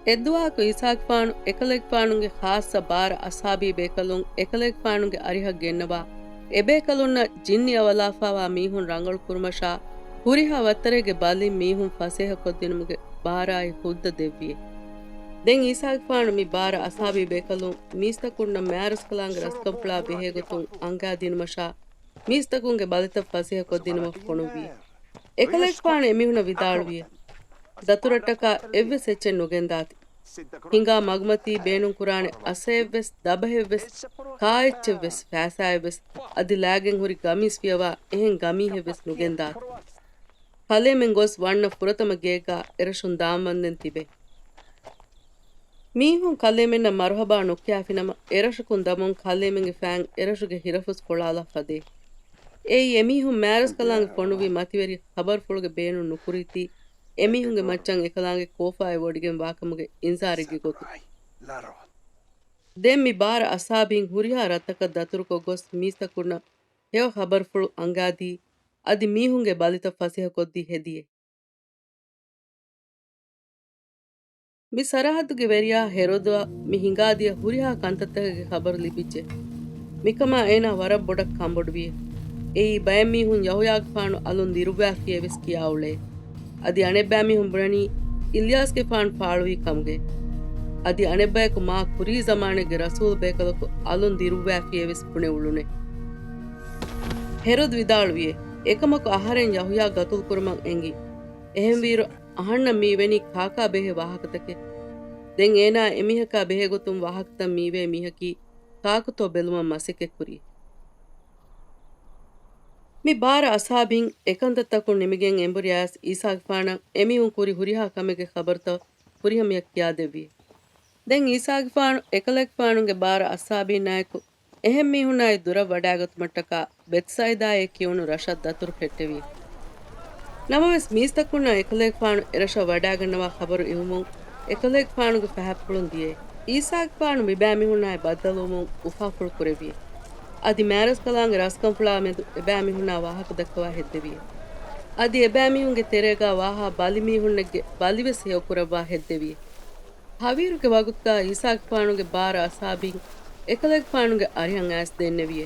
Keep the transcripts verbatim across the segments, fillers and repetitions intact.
އެއްދުވަހަކު އީސާގެފާނު އެކަލޭގެފާނުގެ ޚާއްޞަ ބާރަ އަޞްޙާބީ ބޭކަލުން އެކަލޭގެފާނުގެ އަރިހަށް ގެންނަވާ، އެބޭކަލުންނަށް ޖިންނި އަވަލާފާވާ މީހުން ރަނގަޅުކުރުމަށާ، ހުރިހާ ވައްތަރެއްގެ ބަލިން މީހުން ފަސޭހަކޮށްދިނުމުގެ ބާރާއި ހުއްދަ ދެއްވިއޭ. ދެން އީސާގެފާނު މި ބާރަ އަޞްޙާބީ ބޭކަލުން މީސްތަކުންނަށް މާތްރަސްކަލާނގެ ރަސްކަންފުޅާ ބެހޭގޮތުން އަންގާދިނުމަށާ، މީސްތަކުންގެ ބަލިތައް ފަސޭހަކޮށްދިނުމަށް ފޮނުއްވިއޭ. އެކަލޭގެފާނު އެމީހުނަށް ވިދާޅުވިއޭ، ދަތުރަށްޓަކާ އެއްވެސް އެއްޗެއް ނުގެންދާތި. ހިނގާ މަގުމަތީ ބޭނުންކުރާނެ އަސައެއްވެސް، ދަބަހެއްވެސް، ކާއެއްޗެއްވެސް، ފައިސާއެއްވެސް، އަދި ލާގެން ހުރި ގަމީސް ފިޔަވާ އެހެން ގަމީހެއްވެސް ނުގެންދާތި. ކަލޭމެން ގޮސް ވަންނަ ފުރަތަމަ ގޭގާ އެރަށުން ދާންވަންދެން ތިބޭ. މީހުން ކަލޭމެންނަށް މަރުޙަބާ ނުކިޔާފިނަމަ، އެރަށަކުން ދަމުން ކަލޭމެންގެ ފައިން އެރަށުގެ ހިރަފުސް ކޮޅާލާފަ ދޭ. އެއީ އެމީހުން މާތްރަސްކަލާނގެ ފޮނުއްވި މަތިވެރި ޚަބަރުފުޅުގެ ބޭނުން ނުކުރީތީ، އެމީހުންގެ މައްޗަށް އެކަލާނގެ ކޯފާއެއް ވޮޑިގެން ވާކަމުގެ އިންޒާރެއްގެ ގޮތުން. ދެން މި ބާރަ އަޞްޙާބީން ހުރިހާ ރަށްތަކަށް ދަތުރުކޮށް ގޮސް މީސްތަކުންނަށް ހެޔޮ ޚަބަރުފުޅު އަންގާދީ، އަދި މީހުންގެ ބަލިތައް ފަސޭހަކޮށްދީ ހެދިއޭ. މި ސަރަޙައްދުގެ ވެރިޔާ ހެރޮދަށް މި ހިނގާދިޔަ ހުރިހާ ކަންތައްތަކެއްގެ ޚަބަރު ލިބިއްޖެ. މިކަމާ އޭނާ ވަރަށް ބޮޑަށް ކަންބޮޑުވިއޭ. އެއީ ބައެއް މީހުން ޔަޙުޔާގެފާނު އަލުން ދިރުއްވާފިޔޭ ވެސް ކިޔާ އުޅޭ. އަދި އަނެއްބައިމީހުން ބުނަނީ އިލްޔާސްގެފާނު ފާޅުވީ ކަމުގައި. އަދި އަނެއްބަޔަކު މާ ކުރީ ޒަމާނެއްގެ ރަސޫލު ބޭކަލަކު އަލުން ދިރުއްވާފިޔޭ ވެސް ބުނެ އުޅުނޭ. ހެރޮދު ވިދާޅުވިއޭ، އެކަމަކު އަހަރެން ޔަޙުޔާ ގަތުލުކުރުމަށް އެނގި. އެހެންވީއިރު، އަހަންނަށް މިއިވެނީ ކާކާ ބެހޭ ވާހަކަތަކެއް. ދެން އޭނާ އެމީހަކާ ބެހޭގޮތުން ވާހަކަތައް މިއިވޭ މީހަކީ ކާކުތޯ ބެލުމަށް މަސައްކަތްކުރި. މި ބާރަ އަޞްޙާބީން އެކަންތައްތަކުން ނިމިގެން އެނބުރި އައިސް އީސާގެފާނަށް އެމީހުން ކުރި ހުރިހާ ކަމެއްގެ ޚަބަރުތައް ފުރިހަމަޔަށް ކިޔާދެއްވި. ދެން އީސާގެފާނު އެކަލޭގެފާނުގެ ބާރަ އަޞްޙާބީންނާއެކު އެހެން މީހުންނާއި ދުރަށް ވަޑާގަތުމަށްޓަކާ ބެތްސައިދާއޭ ކިޔުނު ރަށަށް ދަތުރު ފެއްޓެވި. ނަމަވެސް މީސްތަކުންނަށް އެކަލޭގެފާނު އެރަށަށް ވަޑާގަންނަވާ ޚަބަރު އިވުމުން އެކަލޭގެފާނުގެ ފަހަތްޕުޅުން ދިޔައޭ. އީސާގެފާނު މިބައިމީހުންނާއި ބައްދަލުވުމުން އުފާފުޅު ކުރެއްވިއޭ. އަދި މާތްރަސްކަލާނގެ ރަސްކަންފުޅާ މެދު އެބައިމީހުންނާ ވާހަކަ ދައްކަވާ ހެއްދެވިއޭ. އަދި އެބައިމީހުންގެ ތެރޭގާ ވާހާ ބަލިމީހުންނެއްގެ ބަލިވެސް ހެޔޮކުރައްވާ ހެއްދެވިއޭ. ހަވީރުގެ ވަގުތުގާ އީސާގެފާނުގެ ބާރަ އަޞްޙާބީން އެކަލޭގެފާނުގެ އަރިހަށް އައިސް ދެންނެވިއޭ،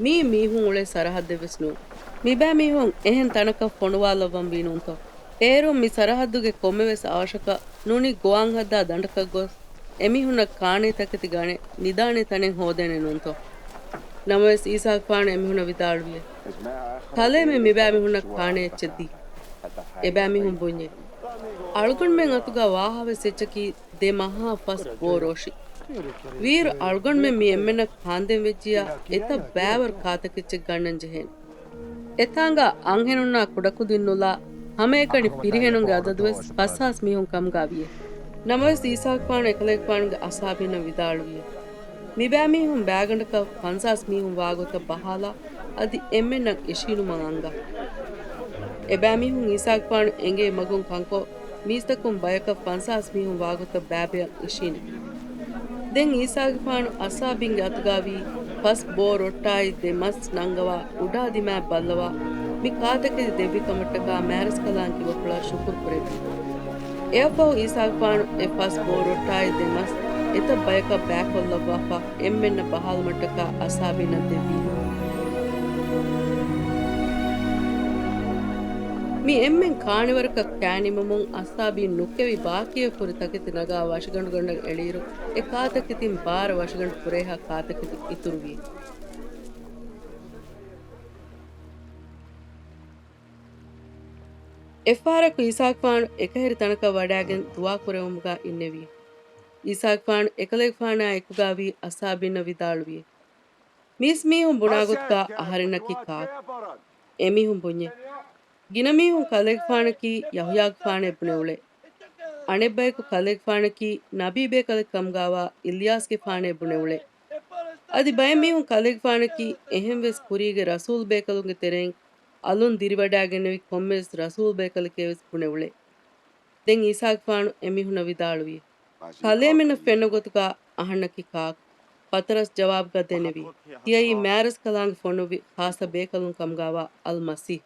މިއީ މީހުން އުޅޭ ސަރަހައްދެއްވެސް ނޫން. މިބައިމީހުން އެހެން ތަނަކަށް ފޮނުވާލައްވަން ވީ ނޫންތޯ؟ އޭރުން މި ސަރަހައްދުގެ ކޮންމެވެސް އަވަށަކަށް ނޫނީ ގޮވާން ހައްދާ ދަނޑަކަށް ގޮސް، އެމީހުންނަށް ކާނޭ ތަކެތި ގަނެ، ނިދާނޭ ތަނެއް ހޯދޭނެ ނޫންތޯ؟ ނަމަވެސް އީސާގެފާނު އެމީހުނަށް ވިދާޅުވިއޭ، ކަލޭމެން މިބައިމީހުންނަށް ކާނޭ އެއްޗެއް ދީ. އެބައިމީހުން ބުންޏޭ، އަޅުގަނޑުމެން އަތުގާ ވާހާވެސް އެއްޗަކީ ދެ މަހާ ފަސް ބޯ ރޯށި. ވީއިރު އަޅުގަނޑުމެން މި އެންމެންނަށް ކާންދޭން ވެއްޖިއްޔާ އެތައް ބައިވަރު ކާތަކެއްޗެއް ގަންނަން ޖެހޭނެ. އެތާނގާ އަންހެނުންނާ ކުޑަކުދިން ނުލާ ހަމައެކަނި ފިރިހެނުންގެ އަދަދުވެސް ފަސްހާސް މީހުން ކަމުގާ ވިޔޭ. ނަމަވެސް އީސާގެފާނު އެކަލޭގެފާނުގެ އަޞްޙާބީންނަށް ވިދާޅުވިއޭ، މިބައިމީހުން ބައިގަނޑަކަށް ފަންސާސް މީހުން ވާގޮތަށް ބަހާލާ، އަދި އެންމެންނަށް އިށީނުމަށް އަންގާ. އެބައިމީހުން އީސާގެފާނު އެނގޭ މަގުން ކަންކޮށް، މީސްތަކުން ބަޔަކަށް ފަންސާސް މީހުން ވާގޮތަށް ބައިބަޔަށް އިށީނެ. ދެން އީސާގެފާނު އަޞްޙާބީންގެ އަތުގާވީ ފަސް ބޯ ރޮއްޓާއި ދެ މަސް ނަންގަވާ އުޑާ ދިމާއަށް ބައްލަވާ، މި ކާތަކެތި ދެއްވި ކަމަށްޓަކާ މާތްރަސްކަލާނގެ ކިބަފުޅަށް ޝުކުރު ކުރެއްވި. އެއަށްފަހު އީސާގެފާނު އެ ފަސް ބޯ ރޮއްޓާއި ދެ މަސް އެތައް ބަޔަކަށް ބައިކޮށްލައްވާފަ، އެންމެންނަށް ބަހާލުމަށްޓަކާ އަޞްޙާބީންނަށް ދެއްވީ. މި އެންމެން ކާނެވަރަކަށް ކާނިމަމުން އަޞްޙާބީން ނުކެވި ބާކީއެއް ފުރި ތަކެތި ނަގާ ވަށިގަނޑުގަނޑަށް އެޅިއިރު، އެ ކާތަކެތިން ބާރަ ވަށިގަނޑު ފުރޭހާ ކާތަކެތި އިތުރުވި. އެއްފަހަރަކު އީސާގެފާނު އެކަހެރި ތަނަކަށް ވަޑާގެން ދުޢާ ކުރެވުމުގާ އިންނެވި. އީސާގެފާނު އެކަލޭގެފާނާ އެކުގާވީ އަޞްޙާބީންނަށް ވިދާޅުވި، މީސްމީހުން ބުނާގޮތުގާ އަހަރެންނަކީ ކާކު؟ އެމީހުން ބުންޏޭ، ގިނަ މީހުން ކަލޭގެފާނަކީ ޔަޙުޔާގެފާނޭ ބުނެ އުޅޭ. އަނެއްބަޔަކު ކަލޭގެފާނަކީ ނަބީބޭކަލެއް ކަމުގާވާ އިލްޔާސްގެފާނޭ ބުނެ އުޅޭ. އަދި ބައެއް މީހުން ކަލޭގެފާނަކީ އެހެންވެސް ކުރީގެ ރަސޫލުބޭކަލުންގެ ތެރެއިން އަލުން ދިރިވަޑާގެންނެވި ކޮންމެވެސް ރަސޫލުބޭކަލެކޭވެސް ބުނެ އުޅޭ. ދެން އީސާގެފާނު އެމީހުނަށް ވިދާޅުވި، ކަލޭމެންނަށް ފެންނަ ގޮތުގާ އަހަންނަކީ ކާކު؟ ފަތަރަސް ޖަވާބުގަ ދެނެވި، ތިޔައީ މާތްރަސްކަލާނގެ ފޮނުއްވި ޚާއްޞަ ބޭކަލުން ކަމުގާވާ އަލްމަސީޙް.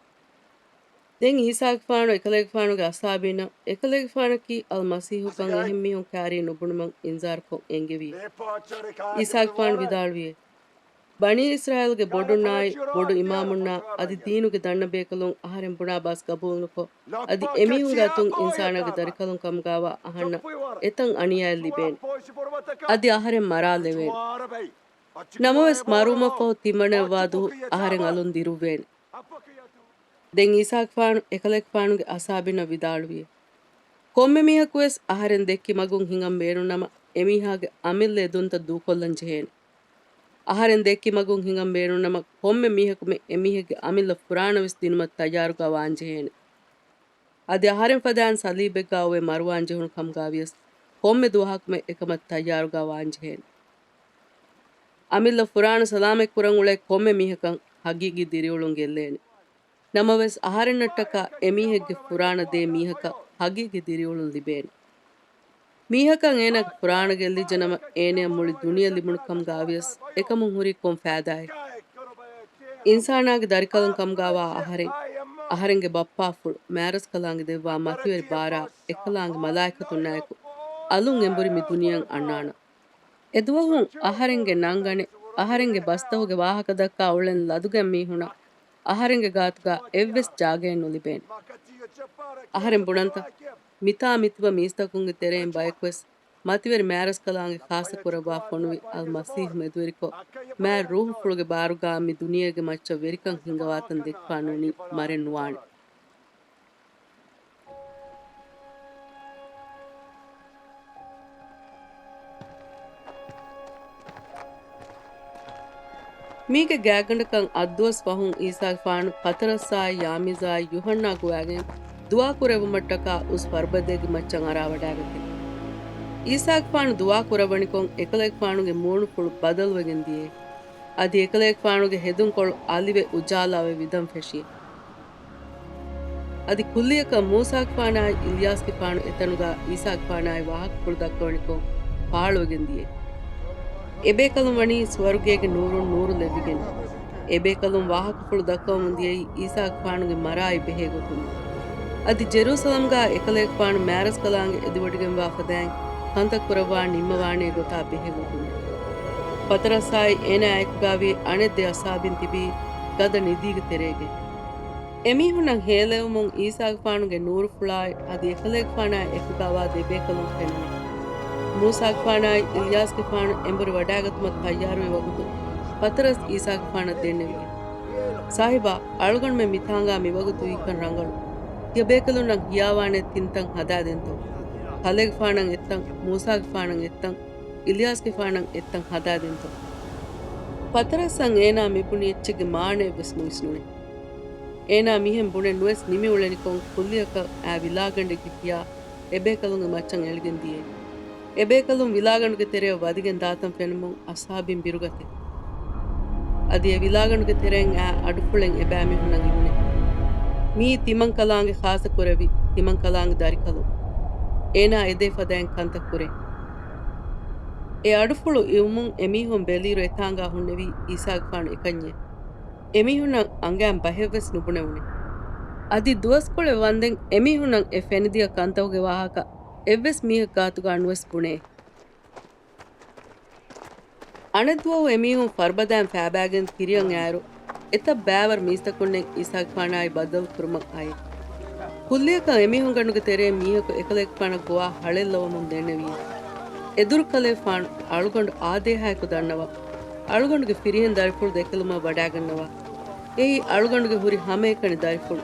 ދެން އީސާގެފާނު އެކަލޭގެފާނުގެ އަޞްޙާބީންނަށް، އެކަލޭގެފާނަކީ އަލްމަސީޙުކަން އެހެން މީހުން ކާރީ ނުބުނުމަށް އިންޒާރުކޮށް އެންގެވި. އީސާގެފާނު ވިދާޅުވިއޭ، ބަނީ އިސްރާއީލްގެ ބޮޑުންނާއި ބޮޑު އިމާމުންނާ އަދި ދީނުގެ ދަންނަ ބޭކަލުން އަހަރެން ބުނާ ބަސް ގަބޫލުނުކޮށް، އަދި އެމީހުންގެ އަތުން އިންސާނާގެ ދަރިކަލުން ކަމުގާވާ އަހަންނަށް އެތަން އަނިޔާއެއް ލިބޭނެ. އަދި އަހަރެން މަރާލެވޭނެ. ނަމަވެސް މަރުވުމަށްފަހު ތިންވަނައަށްވާ ދުވަހު އަހަރެން އަލުން ދިރުއްވޭނެ. ދެން އީސާގެފާނު އެކަލޭގެފާނުގެ އަޞްޙާބީންނަށް ވިދާޅުވިއޭ، ކޮންމެ މީހަކުވެސް އަހަރެން ދެއްކި މަގުން ހިނގަން ބޭނުންނަމަ، އެމީހާގެ އަމިއްލަ އެދުންތައް ދޫކޮށްލަން ޖެހޭނެ. އަހަރެން ދެއްކި މަގުން ހިނގަން ބޭނުންނަމަ، ކޮންމެ މީހަކު މި އެމީހެއްގެ އަމިއްލަ ފުރާނަވެސް ދިނުމަށް ތައްޔާރުގާ ވާން ޖެހޭނެ. އަދި އަހަރެން ފަދައިން ޞަލީބެއްގާ އޮވެ މަރުވާން ޖެހުނު ކަމުގާވިޔަސް، ކޮންމެ ދުވަހަކު މި އެކަމަށް ތައްޔާރުގާ ވާން ޖެހޭނެ. އަމިއްލަ ފުރާނަ ސަލާމަތް ކުރަން އުޅޭ ކޮންމެ މީހަކަށް ހަގީގީ ދިރިއުޅުން ގެއްލޭނެ. ނަމަވެސް، އަހަރެންނަށްޓަކާ އެމީހެއްގެ ފުރާނަ ދޭ މީހަކަށް ހަގީގީ ދިރިއުޅުން ލިބޭނެ. މީހަކަށް އޭނާގެ ފުރާނަ ގެއްލިއްޖެނަމަ، އޭނަޔަށް މުޅި ދުނިޔެ ލިބުނު ކަމުގާވިޔަސް، އެކަމުން ހުރީ ކޮން ފައިދާއެއް؟ އިންސާނާގެ ދަރިކަލުން ކަމުގާވާ އަހަރެން، އަހަރެންގެ ބައްޕާފުޅު، މާތްރަސްކަލާނގެ ދެއްވާ މަތިވެރި ބާރާ، އެކަލާނގެ މަލާއިކަތުންނާއެކު، އަލުން އެނބުރި މި ދުނިޔެއަށް އަންނާނަން. އެދުވަހުން އަހަރެންގެ ނަންގަނެ، އަހަރެންގެ ބަސްތަކުގެ ވާހަކަ ދައްކާ އުޅެން ލަދުގެ މީހުނަށް އަހަރެންގެ ގާތުގަ އެއްވެސް ޖާގައެއް ނުލިބޭނެ. އަހަރެން ބުނަންތަ؟ މިތާ މިތިބަ މީސްތަކުންގެ ތެރެއިން ބަޔަކުވެސް މަތިވެރި މާތްރަސްކަލާނގެ ޚާއްޞަ ކުރައްވާ ފޮނުވި އަލްމަސީޙު މެދުވެރިކޮށް، މާތް ރޫޙުފުޅުގެ ބާރުގަ މި ދުނިޔޭގެ މައްޗަށް ވެރިކަން ހިންގަވާތަން ދެއްކިފާ ނޫނީ މަރެއް ނުވާނެ. މީގެ ގާތްގަނޑަކަށް އަށްދުވަސް ފަހުން އީސާގެފާނު ޕަތަރަސްއާއި ޔާމީޒާއި ޔޫޙަންނާ ގޮވައިގެން ދުޢާ ކުރެއްވުމަށްޓަކާ އުސް ފަރުބަދައިގެ މައްޗަށް އަރާވަޑައިގަތީ. އީސާގެފާނު ދުޢާ ކުރައްވަނިކޮށް އެކަލޭގެފާނުގެ މޫނުފުޅު ބަދަލުވެގެން ދިޔައީ. އަދި އެކަލޭގެފާނުގެ ހެދުންކޮޅު އަލިވެ އުޖާލާވެ ވިދަން ފެށި. އަދި ކުއްލިއަކަށް މޫސާގެފާނާއި އިލްޔާސްގެފާނު އެތަނުގަ އީސާގެފާނާއި ވާހަކަފުޅު ދައްކަވަނިކޮށް ފާޅުވެގެން ދިޔައީ. އެބޭކަލުން ވަނީ ސުވަރުގޭގެ ނޫރުން ނޫރު ލެއްވިގެން. އެބޭކަލުން ވާހަކަފުޅު ދައްކަވަމުން ދިޔައީ އީސާގެފާނުގެ މަރާއި ބެހޭ ގޮތުން. އަދި ޖެރޫސަލަމްގަ އެކަލޭގެފާނު މާތްރަސްކަލާނގެ އެދިވޮޑިގެންވާ ފަދައިން ކަންތައް ކުރައްވާ ނިންމަވާނޭ ގޮތާ ބެހޭ ގޮތުން. ޕަތަރަސްއާއި އޭނާ އެކުގައިވި އަނެއް ދެ އަޞްޙާބީން ތިބީ ގަދަ ނިދީގެ ތެރޭގައި. އެމީހުންނަށް ހޭލެވުމުން އީސާގެފާނުގެ ނޫރުފުޅާއި އަދި އެކަލޭގެފާނާއި އެކުގައިވާ ދެބޭކަލުން ފެނުނު. މޫސާގެފާނާއި އިލްޔާސްގެފާނު އެނބުރި ވަޑައިގަތުމަށް ތައްޔާރުވި ވަގުތު ޕަތަރަސް އީސާގެފާނަށް ދެންނެވި. ސާހިބާ، އަޅުގަނޑުމެން މިތާނގާ މިވަގުތު އީކަން ރަނގަޅު. ތިޔަބޭކަލުންނަށް ހިޔާވާނެ ތިންތަން ހަދާދޭންތޯ؟ ކަލޭގެފާނަށް އެއްތަން، މޫސާގެފާނަށް އެއްތަން، އިލްޔާސްގެފާނަށް އެއްތަން ހަދާދޭންތޯ؟ ޕަތަރަސްއަށް އޭނާ މިބުނި އެއްޗެއްގެ މާނައެއްވެސް ނުވިސްނުނެ. އޭނާ މިހެން ބުނެ ނުވެސް ނިމިއުޅެނިކޮށް ކުއްލިއަކަށް އާ ވިލާގަނޑެއްގެ ކިޔާ އެބޭކަލުންގެ މައްޗަށް އެޅިގެން ދިޔައީ. އެބޭކަލުން ވިލާގަނޑުގެ ތެރެއަށް ވަދެގެން ދާތަން ފެނުމުން އަޞްޙާބީން ބިރުގަތީ. އަދި އެ ވިލާގަނޑުގެ ތެރެއިން އާ އަޑުފުޅެއް އެބައިމީހުންނަށް އިވުނެ. މިއީ ތިމަންކަލާނގެ ޚާއްޞަ ކުރެއްވި ތިމަންކަލާނގެ ދަރިކަލުން. އޭނާ އެދޭ ފަދައިން ކަންތައް ކުރޭ. އެ އަޑުފުޅު އިވުމުން އެމީހުން ބެލިއިރު އެތާނގާ ހުންނެވީ އީސާގެފާނު އެކަންޏޭ. އެމީހުންނަށް އަނގައިން ބަހެއްވެސް ނުބުނެވުނެ. އަދި ދުވަސްކޮޅެއް ވަންދެން އެމީހުންނަށް އެ ފެނިދިޔަ ކަންތަކުގެ ވާހަކަ އެއްވެސް މީހެއް ގާތުގާ ނުވެސް ބުނޭ. އަނެއްދުވަހު އެމީހުން ފަރުބަދައިން ފައިބައިގެން ތިރިއަށް އައިރު، އެތައް ބައިވަރު މީސްތަކުންނެއް އީސާގެފާނާއި ބައްދަލު ކުރުމަށް އައި. ކުއްލިއަކަށް އެމީހުންގަނޑުގެ ތެރޭ މީހަކު އެކަލޭގެފާނަށް ގޮވާ ހަޅޭއްލަވަމުން ދެންނެވި. އެދުރުކަލޭގެފާނު އަޅުގަނޑު އާދޭހާއެކު ދަންނަވަން. އަޅުގަނޑުގެ ފިރިހެން ދަރިފުޅު ދެކެލުމަށް ވަޑައިގަންނަވާ. އެއީ އަޅުގަނޑުގެ ހުރި ހަމައެކަނި ދަރިފުޅު.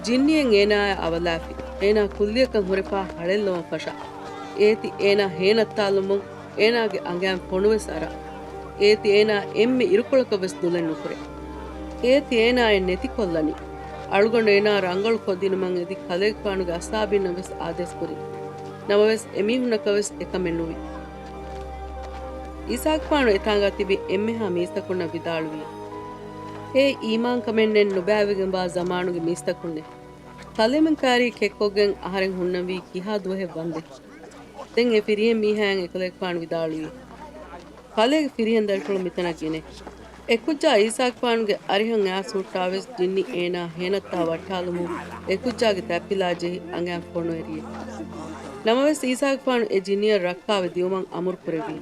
ޖިންނިއެއް އޭނާއާ އަވަލާފި. އޭނާ ކުއްލިއަކަށް ހުރެފާ ހަޅޭއްލަވަން ފަށާ. އޭތި އޭނާ ހޭނައްތާލުމުން އޭނާގެ އަނގައިން ފޮނުވެސް އަރާ. އޭތި އޭނާ އެންމެ އިރުކޮޅަކަށްވެސް ދުލެއް ނުކުރޭ. އޭތި އޭނާއެއް ނެތިކޮށްލަނީ. އަޅުގަނޑު އޭނާ ރަނގަޅު ކޮށްދިނުމަށް އެދި ކަލޭގެފާނުގެ އަޞްޙާބީންނަށްވެސް އާދޭސް ކުރި. ނަމަވެސް އެމީހުންނަކަށްވެސް އެކަމެއް ނުވި. އީސާގެފާނު އެތާނގާ ތިބި އެންމެހާ މީސްތަކުންނަށް ވިދާޅުވި. އޭ އީމާންކަމެއް ނެތް ނުބައިވެގެންވާ ޒަމާނުގެ މީސްތަކުންނޭ! ކަލޭމެން ކާރީ ކެއްކޮށްގެން އަހަރެން ހުންނަންވީ ކިހާ ދުވަހެއް ވަންދެން؟ ދެން އެ ފިރިހެން މީހާއަށް އެކަލޭގެފާނު ވިދާޅުވީ، ކަލޭގެ ފިރިހެން ދަރިފުޅު މިތަނަށް ގެނޭ. އެކުއްޖާ އީސާގެފާނުގެ އަރިހަށް އައިސް ހުއްޓާވެސް ޖިންނި އޭނާ ހޭނަތާ ވައްޓާލުމުން އެކުއްޖާގެ ތަތްޕިލާ ޖެހި އަނގައިން ފޮނުއެރިއެ. ނަމަވެސް އީސާގެފާނު އެ ޖިންނިއަށް ރައްކާވެ ދިއުމަށް އަމުރު ކުރެއްވި.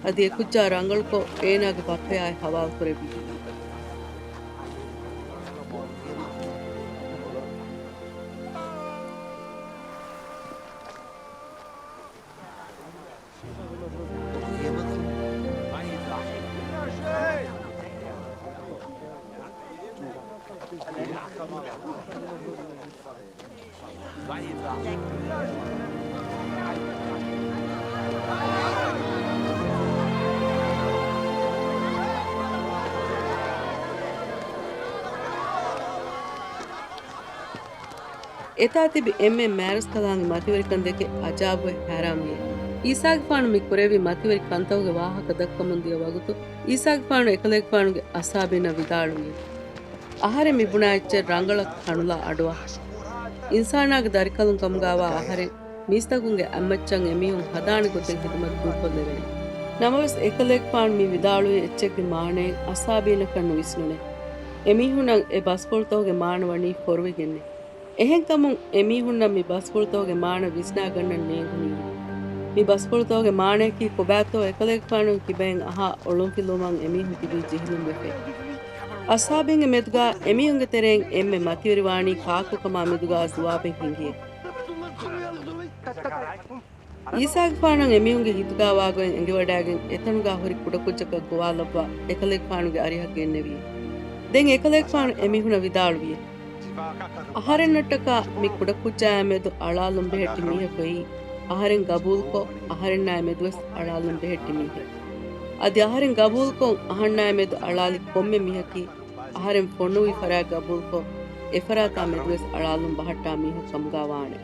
އަދި އެކުއްޖާ ރަނގަޅުކޮށް އޭނާގެ ބައްޕަޔާއި ހަވާލު ކުރެއްވި. އެތާ ތިބި އެންމެން މާރަސްކަލާނގެ މަތިވެރިކަން ދެކެ އަޖާބުވެ ހައިރާންވި. އީސާގެފާނު މި ކުރެއްވި މަތިވެރި ކަންތަކުގެ ވާހަކަ ދައްކަމުން ދިޔަ ވަގުތު، އީސާގެފާނު އެކަލޭގެފާނުގެ އަސްހާބީންނަށް ވިދާޅުވި. އަހަރެން މި ބުނާ އެއްޗެއް ރަނގަޅަށް ކަނުލާ އަޑުއަހާ. އިންސާނާގެ ދަރިކަލުން ކަމުގާވާ އަހަރެން މީސްތަކުންގެ އަތްމައްޗަށް އެމީހުން ހަދާނެ ގޮތެއް ހިދުމަތް ދޫކޮށްލެވޭނެ. ނަމަވެސް އެކަލޭގެފާނު މި ވިދާޅުވި އެއްޗެއްގެ މާނައެއް އަސްހާބީންނަކަށް ނުވިސްނުނޭ. އެމީހުންނަށް އެ ބަސްފުޅުތަކުގެ މާނަ ވަނީ ފޮރުވިގެންނޭ. އެހެންކަމުން އެމީހުންނަށް މި ބަސްފުޅުތަކުގެ މާނަ ވިސްނާގަންނަން ނޭނގުނީ. މި ބަސްފުޅުތަކުގެ މާނަޔަކީ ކޮބާތޯ އެކަލޭގެފާނުގެ ކިބައިން އަހާ އޮޅުންފިލުވުމަށް އެމީހުން ތިބީ ޖެހިލުންވެފައި. އަސްހާބީންގެ މެދުގާ އެމީހުންގެ ތެރެއިން އެންމެ މަތިވެރިވާނީ ކާކުކަމާ މެދުގާ ޖުވާބެއް ހިނގިއެ. އީސާގެފާނަށް އެމީހުންގެ ހިތުގާވާގޮތް އެނގިވަޑައިގެން އެތަނުގާ ހުރި ކުޑަކުއްޖަކަށް ގޮވާލައްވާ އެކަލޭގެފާނުގެ އަރިހަށް ގެންނެވި. ދެން އެކަލޭގެފާނު އެމީހުނަށް ވިދާޅުވި. އަހަރެންނަށްޓަކާ މި ކުޑަކުއްޖާއާ މެދު އަޅާލުން ބެހެއްޓި މީހަކު އެއީ، އަހަރެން ގަބޫލުކޮށް، އަހަރެންނާއި މެދުވެސް އަޅާލުން ބެހެއްޓި މީހެއް. އަދި އަހަރެން ގަބޫލުކޮށް، އަހަންނާއި މެދު އަޅާލި ކޮންމެ މީހަކީ، އަހަރެން ފޮނުވި ފަރާތް ގަބޫލުކޮށް، އެފަރާތާ މެދުވެސް އަޅާލުން ބަހައްޓާ މީހަކު ކަމުގާ ވާނެ.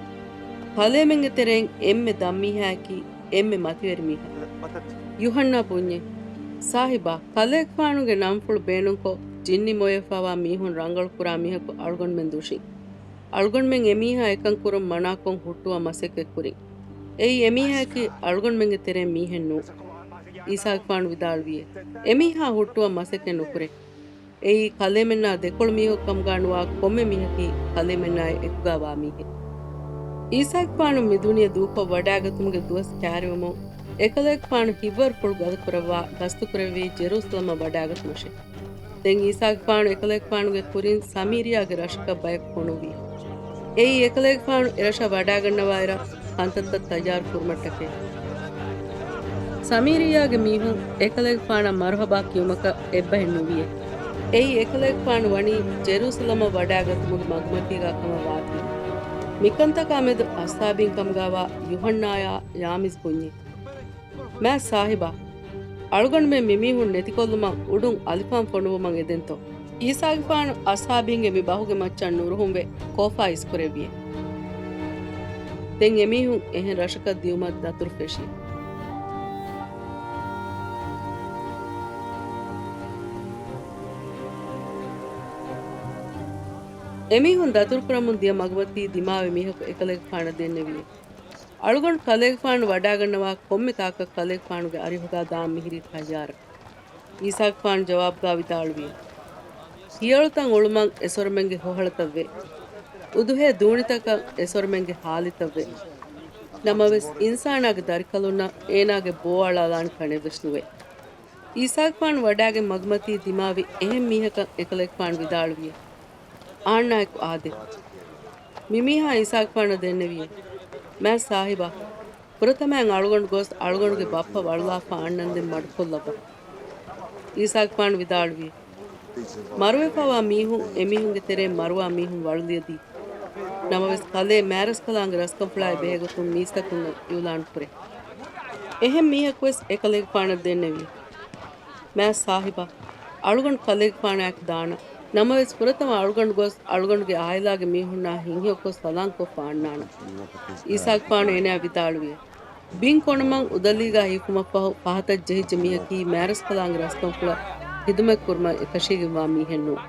ކަލޭމެންގެ ތެރެއިން އެންމެ ދަށްމީހާއަކީ، އެންމެ މަތިވެރި މީހާ. ޔުހަންނާ ބުންޏެ، ސާހިބާ، ކަލޭގެފާނުގެ ނަންފުޅު ބޭނުންކޮށް، ޖިންނި މޮޔަފާވާ މީހުން ރަނގަޅު ކުރާ މީހަކު އަޅުގަނޑުމެން ދުށީ. އަޅުގަނޑުމެން އެމީހާ އެކަން ކުރުން މަނާކޮށް ހުއްޓުވަން މަސައްކަތް ކުރިން. އެއީ އެމީހާއަކީ އަޅުގަނޑުމެންގެ ތެރެއިން މީހެއް ނޫން. އީސާގެފާނު ވިދާޅުވިއެ، އެމީހާ ހުއްޓުވަން މަސައްކަތް ނުކުރޭ. އެއީ ކަލޭމެންނާ ދެކޮޅު މީހަކު ކަމުގާ ނުވާ ކޮންމެ މީހަކީ ކަލޭމެންނާއި އެކުގާ ވާ މީހެއް. އީސާގެފާނު މި ދުނިޔެ ދޫކޮށް ވަޑާގަތުމުގެ ދުވަސް ކައިރިވަމުން، އެކަލޭގެފާނު ހިތްވަރުފުޅު ގަދަކުރައްވާ ގަސްތުކުރެއްވީ ޖެރޫސަލަމަށް ވަޑާގަތުމަށެ. ދެން އީސާގެފާނު އެކަލޭގެފާނުގެ ކުރިން ސަމީރިޔާގެ ރަށަކަށް ބަޔަކު ފޮނުއްވި. އެއީ އެކަލޭގެފާނު އެރަށަށް ވަޑާގަންނަވާއިރަށް ކަންތައްތައް ތައްޔާރު ކުރުމަށްޓަކައި. ސަމީރިއްޔާގެ މީހުން އެކަލޭގެފާނަށް މަރުހަބާ ކިޔުމަކަށް އެއްބަހެއް ނުވިއެ. އެއީ އެކަލޭގެފާނު ވަނީ ޖެރޫސަލަމަށް ވަޑާގަތުމުގެ މަގުމަތީގާ ކަމަށް ވާތީ. މިކަންތަކާ މެދު އަސްހާބީން ކަމުގާވާ ޔުހަންނާޔާ ޔާމީޒް ބުންޏެ. މާތް ސާހިބާ، އަޅުގަނޑުމެން މިމީހުން ނެތިކޮށްލުމަށް އުޑުން އަލިފާން ފޮނުވުމަށް އެދެންތޯ؟ އީސާގެފާނު އަސްހާބީންގެ މި ބަހުގެ މައްޗަށް ނުރުހުންވެ ކޯފާ އިސްކުރެއްވިއެ. ދެން އެމީހުން އެހެން ރަށަކަށް ދިއުމަށް ދަތުރު ފެށި. އެމީހުން ދަތުރުކުރަމުން ދިޔަ މަގުމަތީ ދިމާވި މީހަކު އެކަލޭގެފާނަށް ދެންނެވިއެ. އަޅުގަނޑު ކަލޭގެފާނު ވަޑާގަންނަވާ ކޮންމެ ތާކަށް ކަލޭގެފާނުގެ އަރިހުގާ ދާން މިހިރީ ތައްޔާރަށް. އީސާގެފާނު ޖަވާބުގާ ވިދާޅުވި، ހިޔަޅުތައް އުޅުމަށް އެސޮރުމެންގެ ހޮހަޅަތައްވޭ. އުދުހޭ ދޫނިތަކަށް އެސޮރުމެންގެ ހާލިތައްވޭ. ނަމަވެސް، އިންސާނާގެ ދަރިކަލުންނަށް އޭނާގެ ބޯ އަޅާލާނެ ކަނެއްވެސް ނުވޭ. އީސާގެފާނު ވަޑާގެން މަގުމަތީ ދިމާވި އެހެން މީހަކަށް އެކަލޭގެފާނު ވިދާޅުވިއެ، އަހަންނާއެކު އާދޭ. މިމީހާ އީސާގެފާނަށް ދެންނެވިއެ، މާތް ސާހިބާ، ފުރަތަމައިން އަޅުގަނޑު ގޮސް އަޅުގަނޑުގެ ބައްޕަ ވަޅުލާފަ އަންނަންދެން މަޑުކޮށްލައްވާ. އީސާގެފާނު ވިދާޅުވި، މަރުވެފައިވާ މީހުން އެމީހުންގެ ތެރެއިން މަރުވާ މީހުން ވަޅުލިޔަދީ. ނަމަވެސް ކަލޭ މާރަސްކަލާނގެ ރަސްކަންފުޅާއި ބެހޭގޮތުން މީސްތަކުންނަށް އިއުލާން ކުރޭ. އެހެން މީހަކުވެސް އެކަލޭގެފާނަށް ދެންނެވި. މާތް ސާހިބާ، އަޅުގަނޑު ކަލޭގެފާނާއެކު ދާނަން. ނަމަވެސް ފުރަތަމަ އަޅުގަނޑު ގޮސް އަޅުގަނޑުގެ އާއިލާގެ މީހުންނާ ހިތްހެޔޮކޮށް ސަލާންކޮށްފަ އަންނާނަން. އީސާގެފާނު އޭނާއަށް ވިދާޅުވި، ބިން ކޮނުމަށް އުދަލީގާ ހިފުމަށްފަހު ފަހަތަށް ޖެހިއްޖެ މީހަކީ މާރަސްކަލާނގެ ރަސްކަންފުޅަށް ހިދުމަތްކުރުމަށް އެކަށީގެންވާ މީހެއް ނޫން.